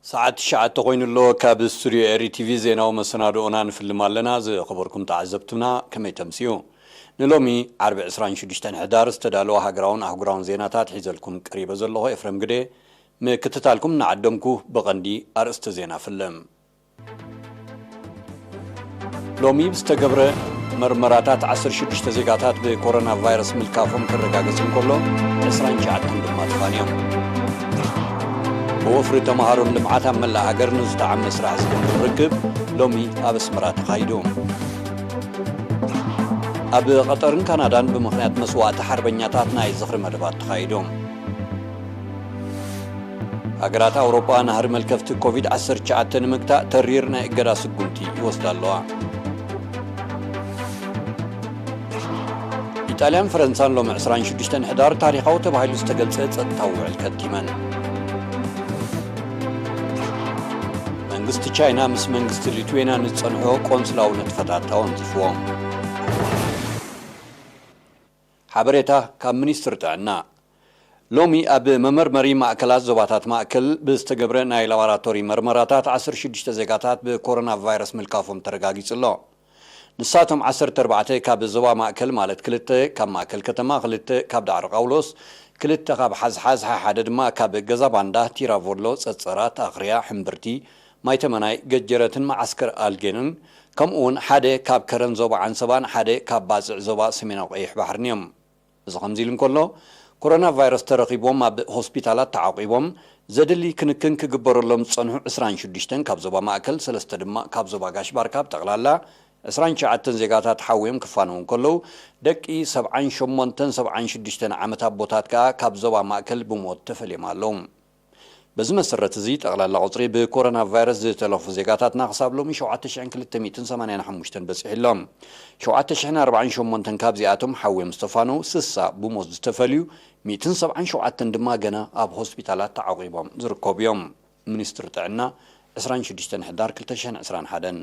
ሰዓት ትሽዓተ ኮይኑ ኣሎ። ካብ ስቱድዮ ኤሪ ቲቪ ዜናዊ መሰናድኦና ንፍልም ኣለና። ዝኸበርኩም ተዓዘብትና ከመይ ተምስዩ? ንሎሚ ዓርቢ ዕስራን ሽዱሽተን ሕዳር ዝተዳለወ ሃገራውን ኣህጉራውን ዜናታት ሒዘልኩም ቀሪበ ዘለኹ ኤፍሬም ግደ። ምክትታልኩም እናዓደምኩ ብቐንዲ ኣርእስተ ዜና ፍልም። ሎሚ ብዝተገብረ መርመራታት ዓሰርተ ሽዱሽተ ዜጋታት ብኮሮና ቫይረስ ምልካፎም ክረጋገጽ እንከሎ፣ ዕስራን ትሽዓተን ድማ ተፋንዮም። ብወፍሪ ተምሃሮን ልምዓት ኣብ መላእ ሃገር ንዝተዓመ ስራሕ ዝግምግም ርክብ ሎሚ ኣብ ኣስመራ ተኻይዱ። ኣብ ቀጠርን ካናዳን ብምኽንያት መስዋእቲ ሓርበኛታት ናይ ዝኽሪ መደባት ተኻይዱ። ሃገራት ኣውሮጳ ናህሪ መልከፍቲ ኮቪድ ዓሰርተ ትሽዓተ ንምግታእ ተሪር ናይ እገዳ ስጉምቲ ይወስዳ ኣለዋ። ኢጣልያን ፈረንሳን ሎሚ ዕስራን ሽዱሽተን ሕዳር ታሪኻዊ ተባሂሉ ዝተገልጸ ጸጥታዊ ውዕል ከቲመን። መንግስቲ ቻይና ምስ መንግስቲ ሊትዌንያ ንዝጸንሖ ቆንስላዊ ንጥፈታት ኣወንዚፍዎ። ሓበሬታ ካብ ሚኒስትሪ ጥዕና። ሎሚ ኣብ መመርመሪ ማእከላት ዞባታት ማእከል ብዝተገብረ ናይ ላቦራቶሪ መርመራታት ዓሰርተ ሽዱሽተ ዜጋታት ብኮሮና ቫይረስ ምልካፎም ተረጋጊጹ ኣሎ። ንሳቶም ዓሰርተ ኣርባዕተ ካብ ዞባ ማእከል፣ ማለት ክልተ ካብ ማእከል ከተማ፣ ክልተ ካብ ዳዕሮ ቃውሎስ፣ ክልተ ካብ ሓዝሓዝ፣ ሓደ ድማ ካብ ገዛ ባንዳ፣ ቲራቮሎ፣ ጸጸራት፣ ኣኽርያ፣ ሕምብርቲ፣ ማይተመናይ፣ ገጀረትን መዓስከር ኣልጌንን፣ ከምኡ እውን ሓደ ካብ ከረን ዞባ ዓንሰባን ሓደ ካብ ባጽዕ ዞባ ሰሜናዊ ቀይሕ ባሕርን እዮም። እዚ ከምዚ ኢሉ እንከሎ፣ ኮሮና ቫይረስ ተረኺቦም ኣብ ሆስፒታላት ተዓቂቦም ዘድሊ ክንክን ክግበረሎም ዝጸንሑ ዕስራን ሽዱሽተን ካብ ዞባ ማእከል፣ ሰለስተ ድማ ካብ ዞባ ጋሽ ባርካ፣ ብጠቕላላ ዕስራን ትሽዓተን ዜጋታት ሓውዮም ክፋነዉ እንከለዉ፣ ደቂ ሰብዓን ሸሞንተን ሰብዓን ሽዱሽተን ዓመት ኣቦታት ከኣ ካብ ዞባ ማእከል ብሞት ተፈልዮም ኣለዉ። በዚ መሰረት እዚ፣ ጠቕላላ ቁጽሪ ብኮሮና ቫይረስ ዝተለኽፉ ዜጋታትና ክሳብ ሎሚ ሸውዓተ ሽሕን ክልተ ሚእትን ሰማንያን ሓሙሽተን በጺሑ ኣሎ። ሸውዓተ ሽሕን ኣርባዓን ሸሞንተን ካብዚኣቶም ሓውዮም ዝተፋነዉ፣ ስሳ ብሞት ዝተፈልዩ፣ ሚእትን ሰብዓን ሸውዓተን ድማ ገና ኣብ ሆስፒታላት ተዓቂቦም ዝርከቡ እዮም። ሚኒስትሪ ጥዕና፣ ዕስራን ሽዱሽተን ሕዳር ክልተ ሽሕን ዕስራን ሓደን።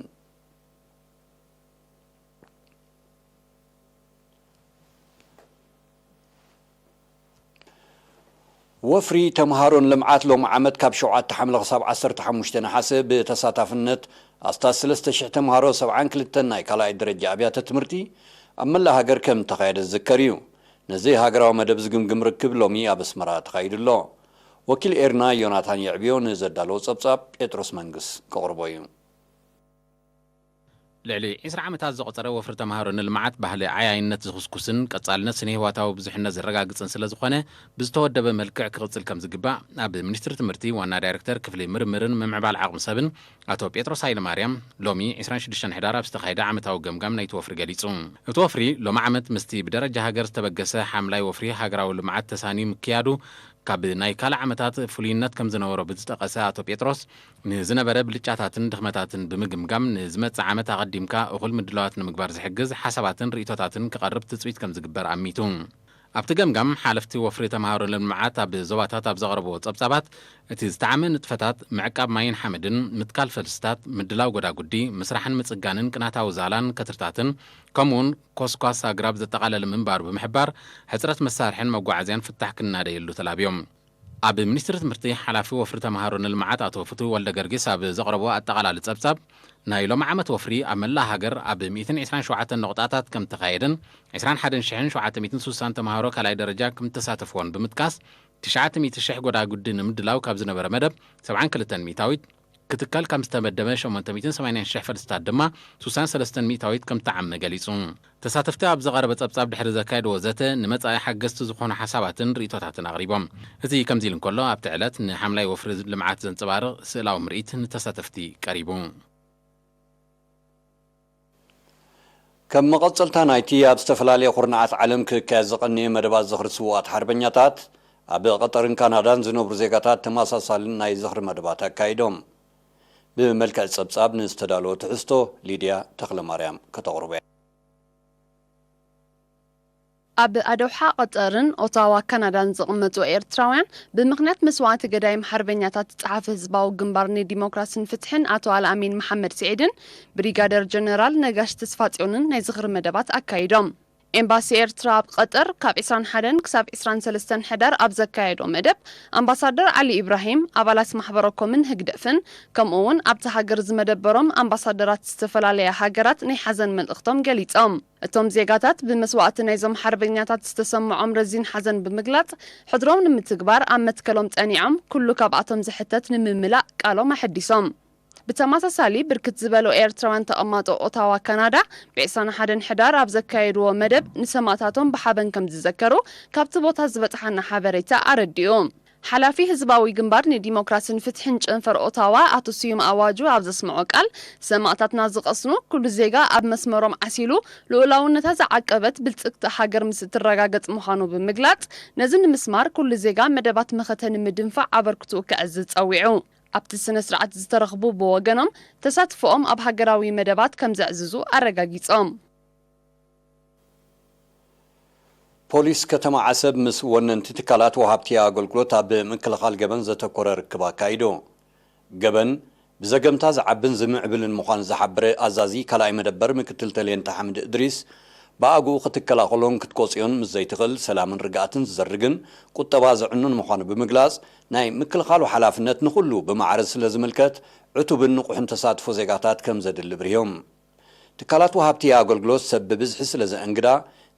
ወፍሪ ተምሃሮን ልምዓት ሎሚ ዓመት ካብ ሸውዓተ ሓምለ ክሳብ ዓሰርተ ሓሙሽተ ነሓሰ ብተሳታፍነት ኣስታት ሰለስተ ሽሕ ተምሃሮ ሰብዓን ክልተን ናይ ካልኣይ ደረጃ ኣብያተ ትምህርቲ ኣብ መላእ ሃገር ከም እተኻየደ ዝዝከር እዩ። ነዚ ሃገራዊ መደብ ዝግምግም ርክብ ሎሚ ኣብ ኣስመራ ተኻይዱ ኣሎ። ወኪል ኤርና ዮናታን የዕብዮ ንዘዳለዎ ጸብጻብ ጴጥሮስ መንግስ ከቕርቦ እዩ። ልዕሊ ዕስራ ዓመታት ዘቑጸረ ወፍሪ ተምሃሮ ንልምዓት ባህሊ ዓያይነት ዝኹስኩስን ቀጻልነት ስነ-ህይወታዊ ብዙሕነት ዘረጋግጽን ስለ ዝኾነ፣ ብዝተወደበ መልክዕ ክቕጽል ከም ዝግባእ ኣብ ሚኒስትሪ ትምህርቲ ዋና ዳይሬክተር ክፍሊ ምርምርን ምምዕባል ዓቕሚ ሰብን ኣቶ ጴጥሮስ ሃይለማርያም ሎሚ ዕስራን ሽዱሽተን ሕዳር ኣብ ዝተኻየደ ዓመታዊ ገምጋም ናይቲ ወፍሪ ገሊጹ። እቲ ወፍሪ ሎሚ ዓመት ምስቲ ብደረጃ ሃገር ዝተበገሰ ሓምላይ ወፍሪ ሃገራዊ ልምዓት ተሳንዩ ምክያዱ ካብ ናይ ካልእ ዓመታት ፍሉይነት ከም ዝነበሮ ብዝጠቐሰ ኣቶ ጴጥሮስ፣ ንዝነበረ ብልጫታትን ድኽመታትን ብምግምጋም፣ ንዝመጽእ ዓመት ኣቐዲምካ እኹል ምድላዋት ንምግባር ዝሕግዝ ሓሳባትን ርእይቶታትን ክቐርብ ትጽቢት ከም ዝግበር ኣሚቱ። ኣብቲ ገምጋም፣ ሓለፍቲ ወፍሪ ተምሃሮ ልምዓት ኣብ ዞባታት ኣብ ዘቕረብዎ ጸብጻባት፣ እቲ ዝጠዓመ ንጥፈታት፣ ምዕቃብ ማይን ሓመድን፣ ምትካል ፈልስታት፣ ምድላው ጎዳጉዲ፣ ምስራሕን ምጽጋንን ቅናታዊ ዛላን ከትርታትን፣ ከምኡውን ኮስኳስ ኣግራብ ዘጠቓለለ ምንባሩ ብምሕባር፣ ሕጽረት መሳርሕን መጓዓዝያን ፍታሕ ክናደየሉ ተላብዮም። ኣብ ሚኒስትሪ ትምህርቲ ሓላፊ ወፍሪ ተምሃሮ ንልምዓት ኣቶ ፍትዊ ወልደ ገርጊስ ኣብ ዘቕረቦ ኣጠቓላሊ ጸብጻብ፣ ናይ ሎሚ ዓመት ወፍሪ ኣብ መላእ ሃገር ኣብ ሚእትን ዕስራን ሸውዓተን ነቑጣታት ከም ተኻየደን፣ ዕስራን ሓደን ሽሕን ሸውዓተ ሚእትን ስሳን ተምሃሮ ካልኣይ ደረጃ ከም ተሳተፍዎን ብምጥቃስ፣ ትሽዓተ ሚእቲ ሽሕ ጎዳጉዲ ንምድላው ካብ ዝነበረ መደብ ሰብዓን ክልተን ሚእታዊት፣ ክትከል ከም ዝተመደበ ሸሞንተ ሚእትን ሰማንያን ሽሕ ፈልስታት ድማ ስሳን ሰለስተን ሚእታዊት ከም ተዓመ ገሊጹ። ተሳተፍቲ ኣብ ዝቐረበ ጸብጻብ ድሕሪ ዘካየድዎ ዘተ፣ ንመጻኢ ሓገዝቲ ዝኾኑ ሓሳባትን ርእይቶታትን ኣቕሪቦም። እዚ ከምዚ ኢሉ እንከሎ፣ ኣብቲ ዕለት ንሓምላይ ወፍሪ ልምዓት ዘንጸባርቕ ስእላዊ ምርኢት ንተሳተፍቲ ቀሪቡ። ከም መቐጸልታ ናይቲ ኣብ ዝተፈላለየ ኩርናዓት ዓለም ክካየድ ዝቐነየ መደባት ዝኽሪ ስዉኣት ሓርበኛታት፣ ኣብ ቀጠርን ካናዳን ዝነብሩ ዜጋታት ተመሳሳሊ ናይ ዝኽሪ መደባት ኣካይዶም። ብመልክዕ ጸብጻብ ንዝተዳለወ ትሕዝቶ ሊድያ ተኽለማርያም ከተቕርቦ እያ። ኣብ ኣዶሓ ቀጠርን ኦታዋ ካናዳን ዝቕመጡ ኤርትራውያን፣ ብምኽንያት መስዋእቲ ገዳይም ሓርበኛታት ጸሓፊ ህዝባዊ ግንባር ንዲሞክራስን ፍትሕን ኣቶ ኣልኣሚን መሓመድ ስዒድን ብሪጋደር ጀነራል ነጋሽ ተስፋጽዮንን ናይ ዝኽሪ መደባት ኣካይዶም። ኤምባሲ ኤርትራ ኣብ ቀጠር ካብ ዕስራን ሓደን ክሳብ ዕስራን ሰለስተን ሕዳር ኣብ ዘካየዶ መደብ፣ ኣምባሳደር ዓሊ ኢብራሂም፣ ኣባላት ማሕበረ ኮምን ህግደፍን፣ ከምኡ እውን ኣብቲ ሃገር ዝመደበሮም ኣምባሳደራት ዝተፈላለያ ሃገራት ናይ ሓዘን መልእኽቶም ገሊጾም። እቶም ዜጋታት ብመስዋእቲ ናይዞም ሓርበኛታት ዝተሰምዖም ረዚን ሓዘን ብምግላጽ፣ ሕድሮም ንምትግባር ኣብ መትከሎም ጸኒዖም፣ ኩሉ ካብኣቶም ዝሕተት ንምምላእ ቃሎም ኣሐዲሶም። ብተመሳሳሊ፣ ብርክት ዝበሉ ኤርትራውያን ተቐማጦ ኦታዋ ካናዳ፣ ብ ዕስራን ሓደን ሕዳር ኣብ ዘካየድዎ መደብ፣ ንሰማእታቶም ብሓበን ከም ዝዘከሩ ካብቲ ቦታ ዝበጽሓና ሓበሬታ ኣረዲኡ። ሓላፊ ህዝባዊ ግንባር ንዲሞክራስን ፍትሕን ጨንፈር ኦታዋ ኣቶ ስዩም ኣዋጁ ኣብ ዘስምዖ ቃል፣ ሰማእታትና ዝቐስኑ፣ ኩሉ ዜጋ ኣብ መስመሮም ዓሲሉ ልኡላውነታ ዝዓቀበት ብልጽግቲ ሃገር ምስ እትረጋገጽ ምዃኑ ብምግላጽ፣ ነዚ ንምስማር ኩሉ ዜጋ መደባት መኸተ ንምድንፋዕ ኣበርክትኡ ከዕዝዝ ጸዊዑ። ኣብቲ ስነ ስርዓት ዝተረኽቡ ብወገኖም፣ ተሳትፎኦም ኣብ ሃገራዊ መደባት ከም ዘዕዝዙ ኣረጋጊጾም። ፖሊስ ከተማ ዓሰብ ምስ ወነንቲ ትካላት ወሃብቲ ኣገልግሎት ኣብ ምክልኻል ገበን ዘተኮረ ርክብ ኣካይዱ። ገበን ብዘገምታ ዝዓብን ዝምዕብልን ምዃኑ ዝሓበረ ኣዛዚ ካልኣይ መደበር ምክትል ተሌንተ ሓምድ እድሪስ፣ ብኣግኡ ክትከላኸሎን ክትቆጽዮን ምስ ዘይትኽእል ሰላምን ርግኣትን ዝዘርግን ቁጠባ ዘዕኑን ምዃኑ ብምግላጽ፣ ናይ ምክልኻሉ ሓላፍነት ንኹሉ ብማዕረ ስለ ዝምልከት ዕቱብን ንቑሕን ተሳትፎ ዜጋታት ከም ዘድሊ ብርህዮም። ትካላት ወሃብቲ ኣገልግሎት ሰብ ብብዝሒ ስለ ዘእንግዳ፣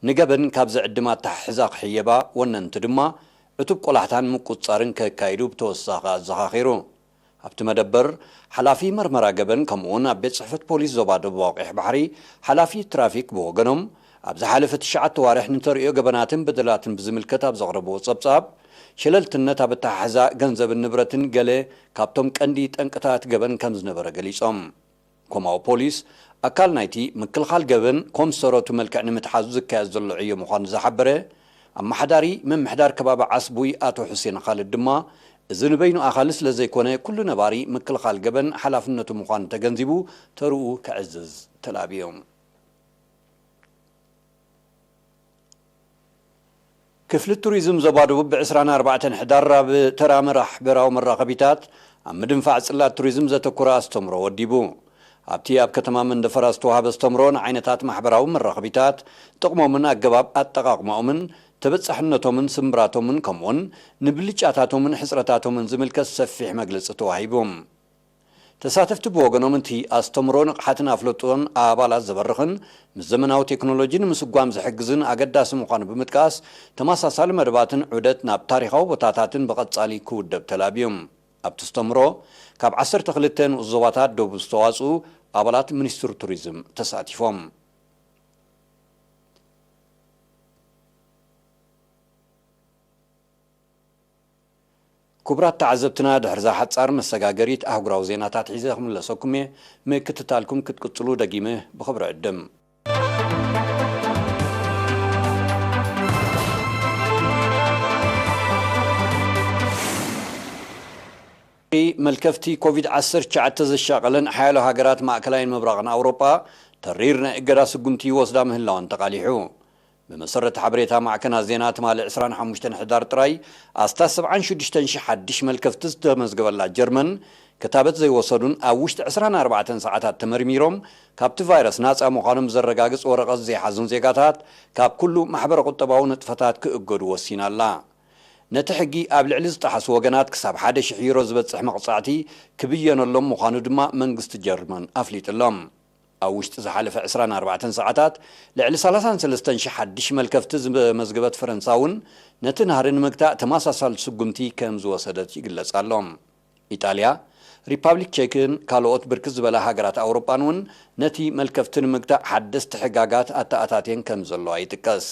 ንገበን ካብ ዝዕድም ኣተሓሕዛ ክሕየባ፣ ወነንቲ ድማ ዕቱብ ቆላሕታን ምቁጽጻርን ከካይዱ ብተወሳኺ ኣዘኻኺሩ። ኣብቲ መደበር፣ ሓላፊ መርመራ ገበን ከምኡውን ኣብ ቤት ጽሕፈት ፖሊስ ዞባ ደቡባዊ ቀይሕ ባሕሪ ሓላፊ ትራፊክ ብወገኖም፣ ኣብ ዝሓለፈ ትሽዓተ ዋርሕ ንተርእዮ ገበናትን በደላትን ብዝምልከት ኣብ ዘቕረብዎ ጸብጻብ፣ ሸለልትነት ኣብ ኣተሓሕዛ ገንዘብን ንብረትን ገለ ካብቶም ቀንዲ ጠንቅታት ገበን ከም ዝነበረ ገሊጾም። ኮማዊ ፖሊስ፣ ኣካል ናይቲ ምክልኻል ገበን ኮምሰረቱ መልክዕ ንምትሓዙ ዝካየድ ዘሎ ዕዮ ምዃኑ ዝሓበረ ኣመሓዳሪ ምምሕዳር ከባቢ ዓስቡይ ኣቶ ሑሴን ኻልድ ድማ፣ እዚ ንበይኑ ኣኻሊ ስለ ዘይኮነ፣ ኩሉ ነባሪ ምክልኻል ገበን ሓላፍነቱ ምዃኑ ተገንዚቡ ተርኡ ከዕዝዝ ተላብዮም። ክፍሊ ቱሪዝም ዞባ ደቡብ ብ ዕስራን ኣርባዕተን ሕዳር ኣብ ተራ ማሕበራዊ መራኸቢታት ኣብ ምድንፋዕ ጽላት ቱሪዝም ዘተኮረ ኣስተምሮ ወዲቡ። ኣብቲ ኣብ ከተማ መንደፈራ ዝተዋህበ ኣስተምሮ ንዓይነታት ማሕበራዊ መራኸቢታት ጥቕሞምን ኣገባብ ኣጠቓቕማኦምን ተበጻሕነቶምን ስምብራቶምን ከምኡውን ንብልጫታቶምን ሕጽረታቶምን ዝምልከት ሰፊሕ መግለጺ ተዋሂቡ። ተሳተፍቲ ብወገኖም፣ እቲ ኣስተምሮ ንቕሓትን ኣፍልጦን ኣባላት ዘበርኽን ምስ ዘመናዊ ቴክኖሎጂ ንምስጓም ዝሕግዝን ኣገዳሲ ምዃኑ ብምጥቃስ፣ ተመሳሳሊ መደባትን ዑደት ናብ ታሪኻዊ ቦታታትን ብቐጻሊ ክውደብ ተላብዮም። ኣብቲ ኣስተምሮ ካብ ዓሰርተ ክልተ ንኡስ ዞባታት ደቡብ ዝተዋጽኡ ኣባላት ሚኒስትሪ ቱሪዝም ተሳቲፎም። ክቡራት ተዓዘብትና፣ ድሕርዛ ሓጻር መሰጋገሪት ኣህጉራዊ ዜናታት ሒዘ ክምለሰኩም እየ። ምክትታልኩም ክትቅጽሉ ደጊመ ብኽብሪ ዕድም። መልከፍቲ ኮቪድ ዓሰርተ ትሽዓተ ዘሻቐለን ሓያሎ ሃገራት ማእከላይን ምብራቕን ኣውሮጳ ተሪር ናይ እገዳ ስጉምቲ ይወስዳ ምህላወን ተቓሊሑ። ብመሰረት ሓበሬታ ማዕከናት ዜና፣ ትማሊ ዕስራን ሓሙሽተን ሕዳር ጥራይ ኣስታት ሰብዓን ሽዱሽተን ሽሕ ሓድሽ መልከፍቲ ዝተመዝገበላ ጀርመን፣ ክታበት ዘይወሰዱን ኣብ ውሽጢ ዕስራን ኣርባዕተን ሰዓታት ተመርሚሮም ካብቲ ቫይረስ ናጻ ምዃኖም ዘረጋግጽ ወረቐት ዘይሓዙን ዜጋታት ካብ ኩሉ ማሕበረ ቁጠባዊ ንጥፈታት ክእገዱ ወሲና ኣላ። ነቲ ሕጊ ኣብ ልዕሊ ዝጠሓሱ ወገናት ክሳብ ሓደ ሽሕ ዩሮ ዝበጽሕ መቕጻዕቲ ክብየነሎም ምዃኑ ድማ መንግስቲ ጀርመን ኣፍሊጡ ኣሎ። ኣብ ውሽጢ ዝሓለፈ ዕስራን ኣርባዕተን ሰዓታት ልዕሊ ሰላሳን ሰለስተን ሽሕ ሓድሽ መልከፍቲ ዝመዝገበት ፈረንሳ እውን ነቲ ናህሪ ንምግታእ ተመሳሳሊ ስጉምቲ ከም ዝወሰደት ይግለጽ ኣሎ። ኢጣልያ፣ ሪፓብሊክ ቼክን ካልኦት ብርክት ዝበላ ሃገራት ኣውሮጳን እውን ነቲ መልከፍቲ ንምግታእ ሓደስቲ ሕጋጋት ኣተኣታትየን ከም ዘለዋ ይጥቀስ።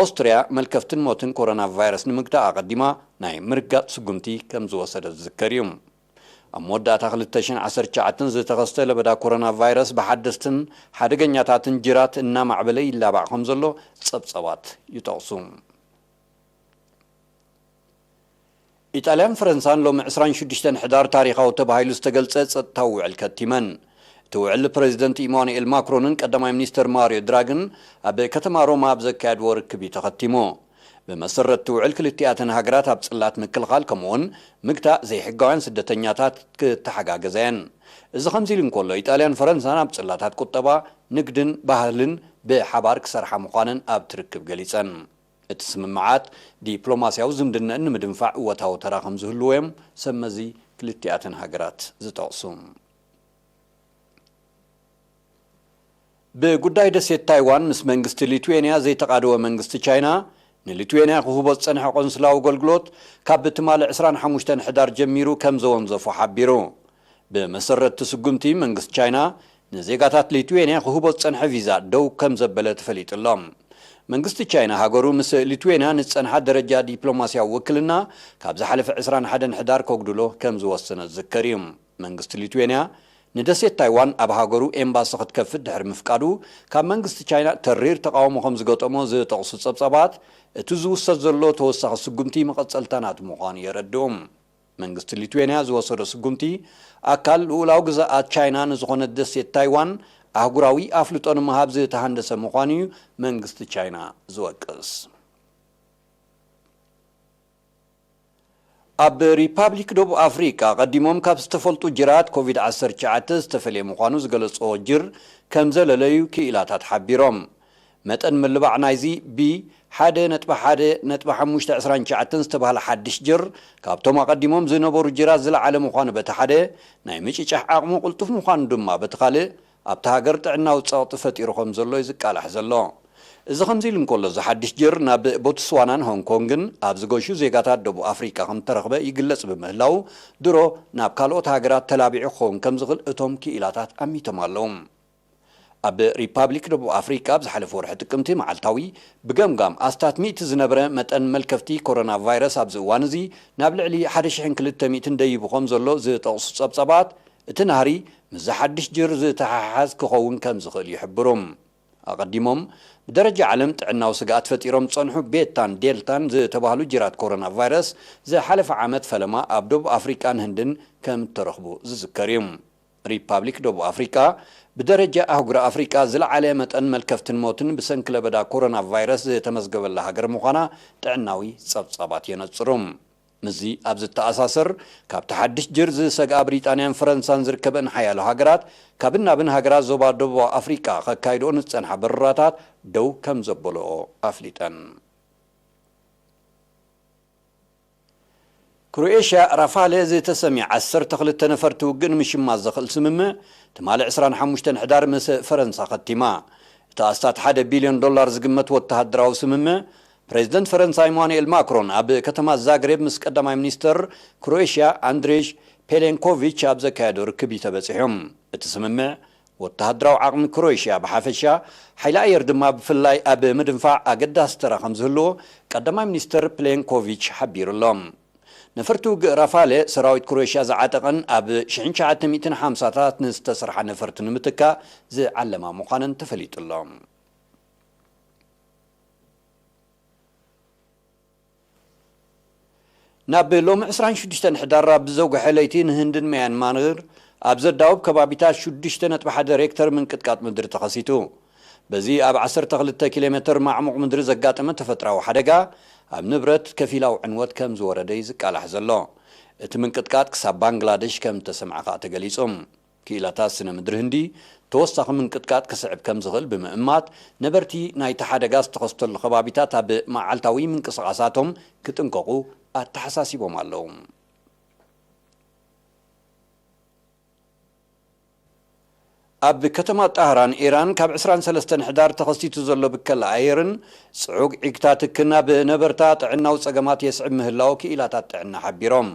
ኦስትርያ፣ መልከፍትን ሞትን ኮሮና ቫይረስ ንምግታእ ኣቐዲማ ናይ ምርጋጥ ስጉምቲ ከም ዝወሰደት ዝዝከር እዩ። ኣብ መወዳእታ ክልተ ሽሕን ዓሰርተ ትሽዓተን ዝተኸስተ ለበዳ ኮሮና ቫይረስ ብሓደስትን ሓደገኛታትን ጅራት እናማዕበለ ይላባዕ ከም ዘሎ ጸብጸባት ይጠቕሱ። ኢጣልያን ፈረንሳን ሎሚ ዕስራን ሽዱሽተን ሕዳር ታሪኻዊ ተባሂሉ ዝተገልጸ ጸጥታዊ ውዕል ከቲመን። እቲ ውዕል ፕረዚደንት ኢማኑኤል ማክሮንን ቀዳማይ ሚኒስተር ማሪዮ ድራግን ኣብ ከተማ ሮማ ኣብ ዘካየድዎ ርክብ እዩ ተኸቲሙ። ብመሰረት እቲ ውዕል ክልቲኣተን ሃገራት ኣብ ጽላት ምክልኻል ከምኡውን ምግታእ ዘይሕጋውያን ስደተኛታት ክተሓጋገዛ እየን። እዚ ከምዚ ኢሉ እንከሎ፣ ኢጣልያን ፈረንሳን ኣብ ጽላታት ቁጠባ፣ ንግድን ባህልን ብሓባር ክሰርሓ ምዃነን ኣብቲ ርክብ ገሊጸን። እቲ ስምምዓት ዲፕሎማስያዊ ዝምድነኣን ንምድንፋዕ እወታዊ ተራ ከም ዝህልዎ እዮም ሰመዚ ክልቲኣተን ሃገራት ዝጠቕሱ። ብጉዳይ ደሴት ታይዋን ምስ መንግስቲ ሊትዌንያ ዘይተቓደወ መንግስቲ ቻይና፣ ንሊትዌንያ ክህቦ ዝጸንሐ ቆንስላዊ ኣገልግሎት ካብ ትማሊ ዕስራን ሓሙሽተን ሕዳር ጀሚሩ ከም ዘወንዘፎ ሓቢሩ። ብመሰረት እቲ ስጉምቲ፣ መንግስቲ ቻይና ንዜጋታት ሊትዌንያ ክህቦ ዝጸንሐ ቪዛ ደው ከም ዘበለ ተፈሊጡ ኣሎ። መንግስቲ ቻይና፣ ሃገሩ ምስ ሊትዌንያ ንዝጸንሓ ደረጃ ዲፕሎማስያዊ ውክልና ካብ ዝሓለፈ ዕስራን ሓደን ሕዳር ከጉድሎ ከም ዝወሰነ ዝዝከር እዩ። መንግስቲ ሊትዌንያ ንደሴት ታይዋን ኣብ ሃገሩ ኤምባሲ ክትከፍት ድሕሪ ምፍቃዱ፣ ካብ መንግስቲ ቻይና ተሪር ተቓውሞ ከም ዝገጠሞ ዝጠቕሱ ጸብጻባት፣ እቲ ዝውሰድ ዘሎ ተወሳኺ ስጉምቲ መቐጸልታ ናቱ ምዃኑ የረድኡ። መንግስቲ ሊትዌንያ ዝወሰዶ ስጉምቲ፣ ኣካል ልኡላዊ ግዝኣት ቻይና ንዝኾነት ደሴት ታይዋን ኣህጉራዊ ኣፍልጦ ንምሃብ ዝተሃንደሰ ምዃኑ እዩ መንግስቲ ቻይና ዝወቅስ። ኣብ ሪፓብሊክ ደቡብ ኣፍሪቃ ቀዲሞም ካብ ዝተፈልጡ ጅራት ኮቪድ ዓሰርተ ትሽዓተ ዝተፈልየ ምዃኑ ዝገለጾ ጅር ከም ዘለለዩ ክኢላታት ሓቢሮም። መጠን ምልባዕ ናይዚ ቢ ሓደ ነጥቢ ሓደ ነጥቢ ሓሙሽተ ዕስራን ትሽዓተን ዝተባህለ ሓድሽ ጅር፣ ካብቶም ኣቐዲሞም ዝነበሩ ጅራት ዝለዓለ ምዃኑ በቲ ሓደ፣ ናይ ምጭጫሕ ዓቕሙ ቅልጡፍ ምዃኑ ድማ በቲ ካልእ፣ ኣብታ ሃገር ጥዕናዊ ጸቕጢ ፈጢሩ ከም ዘሎ እዩ ዝቃላሕ ዘሎ። እዚ ከምዚ ኢሉ እንከሎ፣ እዚ ሓድሽ ጅር ናብ ቦትስዋናን ሆንግ ኮንግን ኣብ ዝገሹ ዜጋታት ደቡብ ኣፍሪቃ ከም እተረኽበ ይግለጽ ብምህላው፣ ድሮ ናብ ካልኦት ሃገራት ተላቢዑ ክኸውን ከም ዝኽእል እቶም ክኢላታት ኣሚቶም ኣለዉ። ኣብ ሪፓብሊክ ደቡብ ኣፍሪቃ ኣብ ዝሓለፈ ወርሒ ጥቅምቲ፣ መዓልታዊ ብገምጋም ኣስታት ሚእቲ ዝነበረ መጠን መልከፍቲ ኮሮና ቫይረስ፣ ኣብዚ እዋን እዚ ናብ ልዕሊ ሓደ ሽሕን ክልተ ሚእትን ደይቡ ከም ዘሎ ዝጠቕሱ ጸብጻባት፣ እቲ ናህሪ ምስዚ ሓድሽ ጅር ዝተሓሓዝ ክኸውን ከም ዝኽእል ይሕብሩ። ኣቐዲሞም ብደረጃ ዓለም ጥዕናዊ ስግኣት ፈጢሮም ዝጸንሑ ቤታን ዴልታን ዝተባህሉ ጅራት ኮሮና ቫይረስ፣ ዝሓለፈ ዓመት ፈለማ ኣብ ደቡብ ኣፍሪቃን ህንድን ከም እተረኽቡ ዝዝከር እዩ። ሪፓብሊክ ደቡብ ኣፍሪቃ፣ ብደረጃ ኣህጉር ኣፍሪቃ ዝለዓለ መጠን መልከፍትን ሞትን ብሰንኪ ለበዳ ኮሮና ቫይረስ ዝተመዝገበላ ሃገር ምዃና ጥዕናዊ ጸብጻባት የነጽሩ። ምስዚ ኣብ ዝተኣሳሰር፣ ካብቲ ሓድሽ ጅር ዝሰግኣ ብሪጣንያን ፈረንሳን ዝርከበን ሓያሎ ሃገራት፣ ካብን ናብን ሃገራት ዞባ ደቡብ ኣፍሪቃ ከካይድኦ ንዝጸንሓ በረራታት ደው ከም ዘበለኦ ኣፍሊጠን። ክሮኤሽያ ራፋለ ዝተሰምየ ዓሰርተ ክልተ ነፈርቲ ውግእ ንምሽማት ዘኽእል ስምምዕ፣ ትማሊ ዕስራን ሓሙሽተን ሕዳር ምስ ፈረንሳ ኸቲማ። እቲ ኣስታት ሓደ ቢልዮን ዶላር ዝግመት ወተሃደራዊ ስምምዕ፣ ፕሬዚደንት ፈረንሳ ኢማኑኤል ማክሮን ኣብ ከተማ ዛግሬብ ምስ ቀዳማይ ሚኒስተር ክሮኤሽያ ኣንድሬዥ ፔሌንኮቪች ኣብ ዘካየዶ ርክብ እዩ ተበጺሑ። እቲ ስምምዕ፣ ወተሃደራዊ ዓቕሚ ክሮኤሽያ ብሓፈሻ፣ ሓይሊ ኣየር ድማ ብፍላይ ኣብ ምድንፋዕ ኣገዳሲ ተራ ከም ዝህልዎ ቀዳማይ ሚኒስተር ፕሌንኮቪች ሓቢሩ ኣሎ። ነፈርቲ ውግእ ራፋለ፣ ሰራዊት ክሮኤሽያ ዝዓጠቐን ኣብ ሽሕን ትሽዓተ ሚእትን ሓምሳታት ንዝተሰርሓ ነፈርቲ ንምትካእ ዝዓለማ ምዃነን ተፈሊጡ ኣሎ። ናብ ሎሚ ዕስራን ሽዱሽተን ሕዳር ኣብ ዝዘጉሐ ለይቲ፣ ንህንድን ምያንማር ኣብ ዘዳውብ ከባቢታት ሽዱሽተ ነጥቢ ሓደ ሬክተር ምንቅጥቃጥ ምድሪ ተኸሲቱ። በዚ ኣብ ዓሰርተ ክልተ ኪሎ ሜትር ማዕሙቕ ምድሪ ዘጋጠመ ተፈጥራዊ ሓደጋ፣ ኣብ ንብረት ከፊላዊ ዕንወት ከም ዝወረደ እዩ ዝቃላሕ ዘሎ። እቲ ምንቅጥቃጥ ክሳብ ባንግላደሽ ከም እተሰምዐ ከኣ ተገሊጹ። ክኢላታት ስነ ምድሪ ህንዲ፣ ተወሳኺ ምንቅጥቃጥ ክስዕብ ከም ዝኽእል ብምእማት፣ ነበርቲ ናይቲ ሓደጋ ዝተኸስተሉ ከባቢታት ኣብ መዓልታዊ ምንቅስቓሳቶም ክጥንቀቑ ኣተሓሳሲቦም ኣለዉ። ኣብ ከተማ ጣህራን ኢራን፣ ካብ ዕስራን ሰለስተን ሕዳር ተኸሲቱ ዘሎ ብከላ ኣየርን ጽዑቕ ዒግታትክን ናብ ነበርታ ጥዕናዊ ጸገማት የስዕብ ምህላው ክኢላታት ጥዕና ሓቢሮም።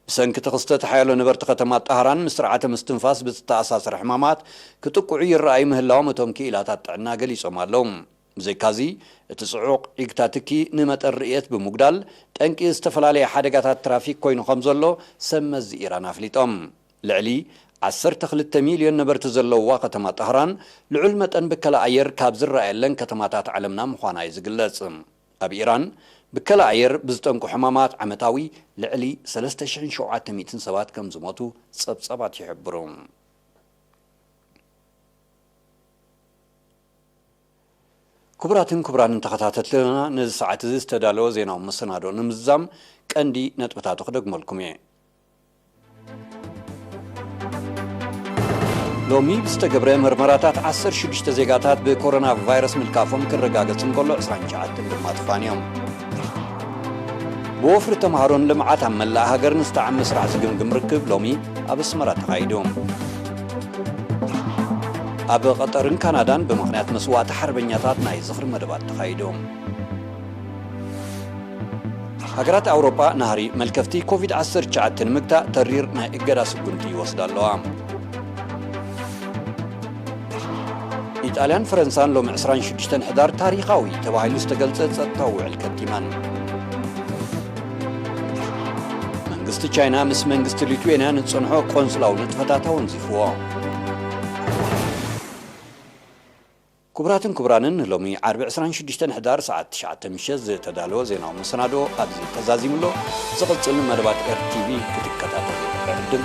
ብሰንኪ እቲ ክስተት፣ ሓያሎ ነበርቲ ከተማ ጣህራን ምስ ስርዓተ ምስትንፋስ ብዝተኣሳሰር ሕማማት ክጥቅዑ ይረኣዩ ምህላዎም እቶም ክኢላታት ጥዕና ገሊጾም ኣለዉ። ብዘይካዚ፣ እቲ ጽዑቕ ዒግታትኪ ንመጠን ርእየት ብምጉዳል፣ ጠንቂ ዝተፈላለየ ሓደጋታት ትራፊክ ኮይኑ ከም ዘሎ ሰብ መዚ ኢራን ኣፍሊጦም። ልዕሊ ዓሰርተ ክልተ ሚልዮን ነበርቲ ዘለውዋ ከተማ ጣህራን፣ ልዑል መጠን ብከላ ኣየር ካብ ዝረኣየለን ከተማታት ዓለምና ምዃና እዩ ዝግለጽ። ኣብ ኢራን፣ ብከላ ኣየር ብዝጠንቁ ሕማማት ዓመታዊ ልዕሊ ሰለስተ ሽሕን ሸውዓተ ሚእትን ሰባት ከም ዝሞቱ ጸብጻባት ይሕብሩ። ክቡራትን ክቡራንን ተኸታተልትና፣ ነዚ ሰዓት እዚ ዝተዳለወ ዜናዊ መሰናዶ ንምዝዛም ቀንዲ ነጥብታቱ ክደግመልኩም እየ። ሎሚ ብዝተገብረ መርመራታት ዓሰርተ ሽዱሽተ ዜጋታት ብኮሮና ቫይረስ ምልካፎም ክረጋገጽ እንከሎ፣ ዕስራን ትሽዓተን ድማ ተፋንዮም። ብወፍሪ ተምሃሮን ልምዓት ኣብ መላእ ሃገር ንዝተዓመ ስራሕ ዝግምግም ርክብ ሎሚ ኣብ ኣስመራ ተኻይዱ። ኣብ ቀጠርን ካናዳን ብምኽንያት መስዋእቲ ሓርበኛታት ናይ ዝኽሪ መደባት ተኻይዱ። ሃገራት ኣውሮጳ ናህሪ መልከፍቲ ኮቪድ ዓሰርተ ትሽዓተ ንምግታእ ተሪር ናይ እገዳ ስጉምቲ ይወስዳ ኣለዋ። ኢጣልያን ፈረንሳን ሎሚ ዕስራን ሽዱሽተን ሕዳር ታሪኻዊ ተባሂሉ ዝተገልጸ ጸጥታዊ ውዕል ከቲመን። መንግስቲ ቻይና ምስ መንግስቲ ሊትዌንያ ንጸንሖ ቆንስላዊ ንጥፈታት ኣወንዚፍዎ። ክቡራትን ክቡራንን፣ ሎሚ ዓርቢ ዕስራን ሽዱሽተን ሕዳር ሰዓት ትሽዓተ ምሸት ዝተዳለወ ዜናዊ መሰናዶ ኣብዚ ተዛዚሙ ኣሎ። ዝቕጽል መደባት ኤር ቲቪ ክትከታተሉ ዕድል